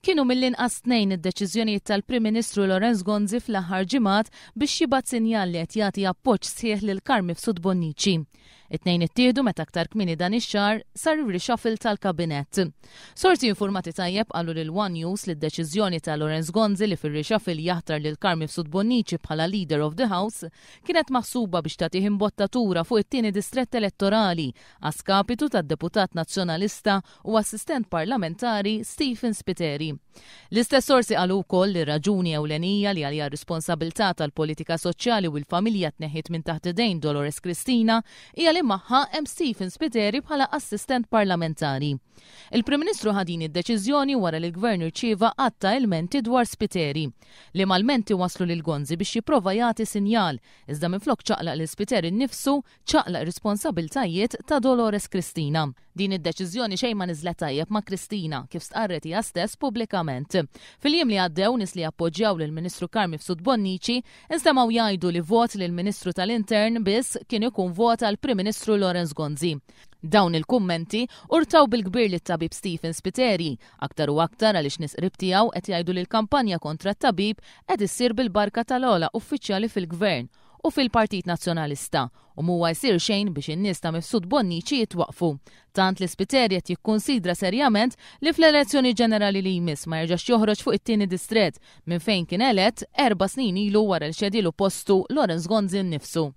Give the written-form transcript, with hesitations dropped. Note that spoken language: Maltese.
Kienu mill-inqas tnejn id-deċiżjonijiet tal-Prim Ministru Lawrence Gonzi fl-aħħar ġimgħat biex jibgħat sinjal li qed jagħti appoġġ sħiħ lil Carm Mifsud Bonnici. It-tnejn ittieħdu meta aktar kmieni dan ix-xahar sar ir-reshuffle tal-Kabinett. Sorsi informati tajjeb qalu lil One News li d-deċiżjoni ta' Lawrence Gonzi li fir-reshuffle jaħtar lil Carm Mifsud Bonnici bħala Leader of the House kienet maħsuba biex tagħtih imbottatura fuq it-tieni distrett elettorali a skapitu tad-deputat Nazzjonalista u assistent parlamentari Stephen Spiteri. L-istess sorsi qalu wkoll li r-raġuni ewlenija li għaliha r-responsabilità tal-politika soċjali u l-familja tneħħiet minn taħt idejn Dolores Cristina hija li magħha hemm Stephen Spiteri bħala assistent parlamentari. Il-Prim Ministru ħa din id-deċiżjoni wara li l-Gvern irċieva għadd ta' ilmenti dwar Spiteri. Liema lmenti wasslu lil Gonzi biex jipprova jagħti sinjal, iżda minflok ċaqlaq lil Spiteri nnifsu, ċaqlaq ir-risponsabiltajiet ta' Dolores Cristina. Din id-deċiżjoni xejn ma niżlet tajjeb ma' Cristina, kif stqarret hija stess pubblikament. Fil-jiem li għaddew, nies li jappoġġjaw lill-Ministru Carm Mifsud Bonnici instemgħu jgħidu li vot lill-Ministru tal-Intern biss kien ikun vot għall-Prim Ministru Lawrence Gonzi. Dawn il-kummenti urtaw bil-kbir lit-tabib Stephen Spiteri, aktar u aktar għaliex nies qrib tiegħu qed jgħidu li l-kampanja kontra t-tabib qed issir bil-barka tal-ogħla uffiċjali fil-Gvern u fil-Partit Nazzjonalista u m'huwa jsir xejn biex in-nies ta' Mifsud Bonnici jitwaqqfu. Tant li Spiteri qed jikkunsidra serjament li fl-elezzjoni ġenerali li jmiss ma jerġax joħroġ fuq it-tieni distrett minn fejn kien elett erba' snin ilu wara li ċedielu postu Lawrence Gonzi nnifsu.